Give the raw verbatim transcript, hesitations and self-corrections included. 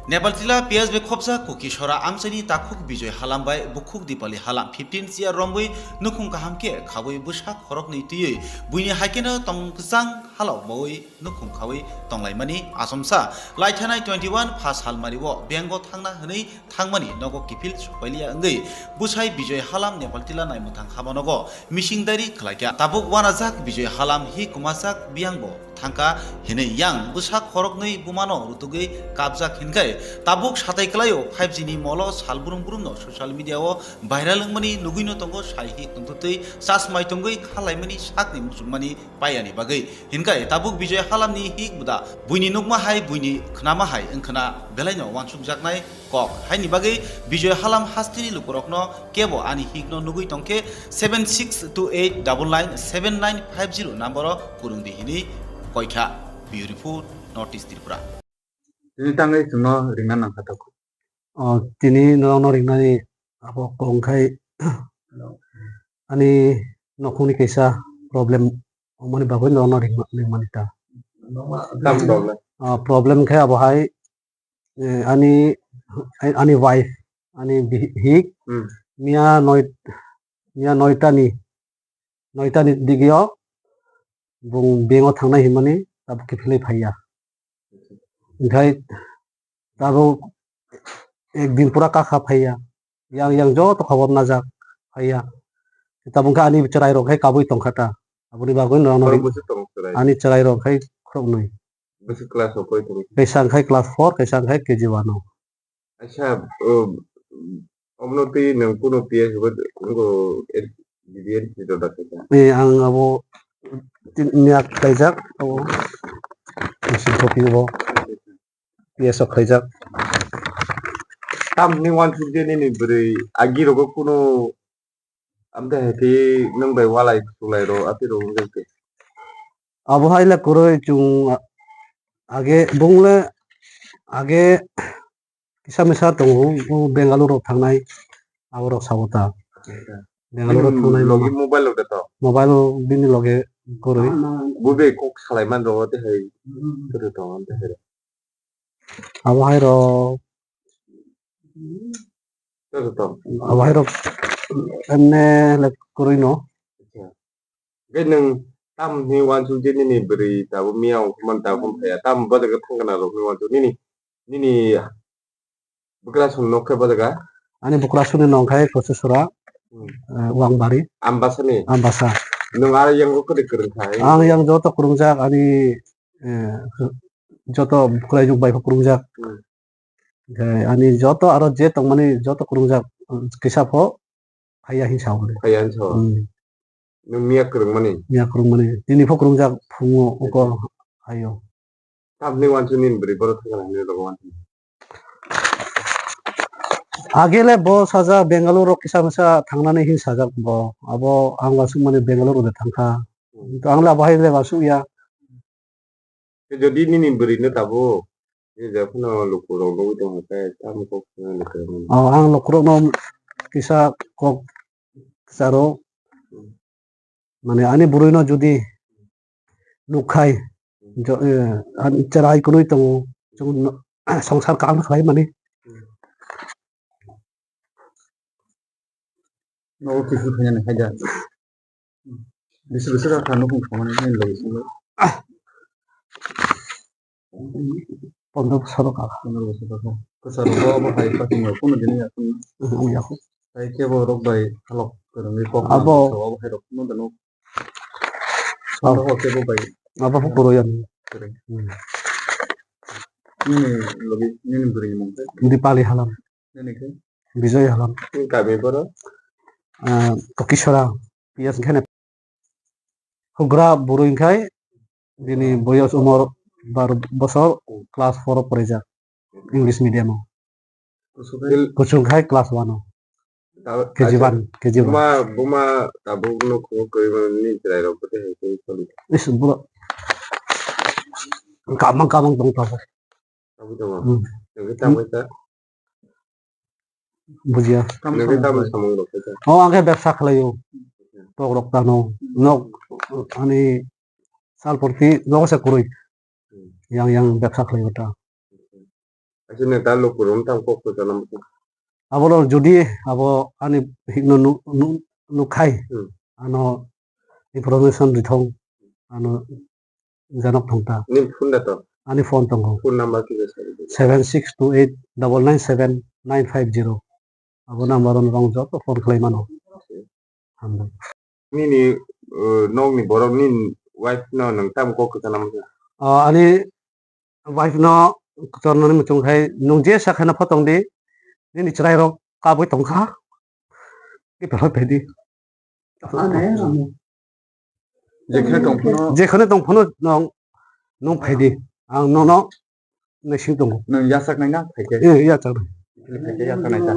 Nepal Tila P S B khopsa Kuki Sora amchaini takhuk Bijoy Halam bai bukhuk Dipali Halam fifteen chair romwi nukhung kaham khe khawi bwsa khoroknwi twiwi buini haikeno tong kwchang halok bawi nukhung khawi tonglaimani achomsa. Laithanai twenty one pha salmari o bengo thangna hwnwi thangmani nogo kiphil sophailiya wngwi bwsai Bijoy Halam Nepal Tila naimwthang habanogo mising dairi khlaikha. Tabuk wanajak Bijoy Halam hi kwmajak biyangbo thangkha hinwi yang bwsa khoroknwi bumano rutugwi kapjak hinkhai tabuk satai kwlaio five G ni molo sal brum brumno social media o viral wngmani nugwino tongo, sai hi tongthotwi chasmai tongwi khalaimani sakni muchungmani paiyani bagwi. Hinkhai tabuk Bijoy Halamni hik buda buini nukma hai buini khnama hai wngkhwna belaino wansukjaknai kok. Haini bagwi Bijoy Halam hasteni lukurokno kebo ani hikno nugwi tongkhe seven six two eight double nine seven nine five zero number o kwrwngdi hinwi koikha. Bureau Report, North East Tripura. Tini tangwi chwngno ringna nangkha takhuk. O, tini norokno ringnani abo kok wngkhai ani nokhungni kaisa problem wngmani bagwi norokno ringma-, ringmani ta. Tam problem. O, problem khe abo hai, eh, ani, ani wife, ani bihik, Hmm. miya noi, miya noitani, noitani digio bung bengo thangnai hinmani tabuk kiphilwi phaiya. Hinkhai tabuk ek din pura kakha phaiya. Yang, yang joto khabor najak phaiya. Tabuk khe ani chwrairok hai kabui tongkha ta. Aboni bagwi norokno Borok ring-, bwswk tongo chwrai? Ani chwrairok hai khoroknwi. Bwswk class o pori tongo? Kaisa wngkhai class four, kaisa wngkhai K G one o. Acha, o, omono twi nwng kunu P S bo wngkho, eh, G D N C dodar khaikha? Eh, ang abo tin-, miya khlaijak, abo Misil Khopi bo P S o khlaijak. Tamni wansuk je nini bwrwi agi rogo kunu Amtwi hai khe nwng bai walai swlai rw, atwi rw wngkha khe. Abo hai le kwrwi chwng age bung le age kisa misa tongo, o Bengaluru rok thangnai abo rok sabo ta. Acha. Bengaluru rok thangnai logi mama. Mobile rok de to? Mobile bini loge kwrwi. Bo be kok salai man rw, tei hai kwrwi tongo, amtwi hai rw. Abo hai rok. Abo hai rok emne le kwrwi no. Acha. Hwnkhe nwng tamni wansuk je nini bwrwi tabuk miya ongkhormani tabuk phaiya. Tam bo jaga thangkana rokni wansuk nini, nini bwkrasong nok khe bo jaga? Ani bwkrasongni nok khe Kosisora, Hmm. eh, Wangbari. Ambasani? Ambasa. Nwng aro yango kwrwi kwrwng kha? Ang yang joto kwrwngjak ani, eh, joto bwkrajwk bai pho kwrwngjak. Hmm. Hwnkhe ani joto aro je tongmani joto kwrwngjak, kisa pho phaiya hinwi sa o. Phaiya hinwi sa o. Hmm. Nwng miya kwrwngmani? Miya kwrwngmani. Tini pho kwrwngjak phungo uko haio. Tamni wansuk nini bwrwi borok thangkana hinwi rwgo wansuk. Age le bo sajak Bengaluru rok kisa misa thangnani hinwi sajak bo. Abo ang wansukmani Bengaluru de thangkha. Hmm. Ang le abo hai le wansuk ya. Tei jodi nini bwrwino tabuk, nini je phano lukurok nugwi tongkha khe, tamo kok swngnai lukurokno? O, ang lukurokno kisa kok kwcharo, mane ani bwrwino jodi nukkhai, jo-, eh, ani cherai kwnwi tongo, chwng no-, songsar kaham khlaimani. Nogo kiphil khainani haida. Bisi bisi kha nukung samani nini logi simi. Pondro bosor kha. Pondro bosor kha. Kwcharo bo abo hai patimung rok kunu dini yakung. Yakung. Hai kebo rok bai halok kwrwngwi kok abo. Abo hai rok kunu dano. Abo kebo bai. Abo pho kwrwi ani. Kwrwi. Hmm. Nini logi, nini bwrwi mung khe? Dipali Halam. Nini khe? Bijoy Halam. Nini kami boro? Ah, Tokisora, P S khe ne. Hugra bwrwi khai, bini boyos umor baro bosor, class four o porijak, English medium o. Kuchuk khai? Kuchuk khai class one o. Tabuk K G one, acha, K G one. Buma, buma tabuk no khungo kwrwi mani ni chwrai rok bwtwi hai khe choli. Is bro. Kamang kamang tong tabuk. Tabuk tongo. Hmm. Nokhe tabuk ta. Bujiya. Nokhe tabuk samung rok khe ta. O ang khe bebsa khlaio. Tok rok tano. Nok ani sal porti nogo se kwrwi. Hmm. Yang yang bebsa khlaio ta. Aswkno da lukurok wng tang kok kwchana muchung. Abono jodi abo ani hikno nu-, nu-, nukhai, Hmm. ano information rithong, ano janok thong ta. Nini phone da to? Ani phone tongo. Phone number kisa sa di. Seven six two eight double nine seven nine five zero. Abo number-o norok joto phone khlai mano. Hambai. Nini, uh, nokni borok nini wife no nwng tamo kok kwchana muchung? Ah, ani wife no kwchornani muchung khai nwng je sakhaino photong di, nini chwrai rok kabui tongkha. Kiphilwi phaidi. Jekheno tong phano. Jekheno tong phano nwng, nwng phaidi. Ang nono naising tongo. Nwng yachak naina phaikhe? Eh, yachak nai. Phaikhe yachak naina.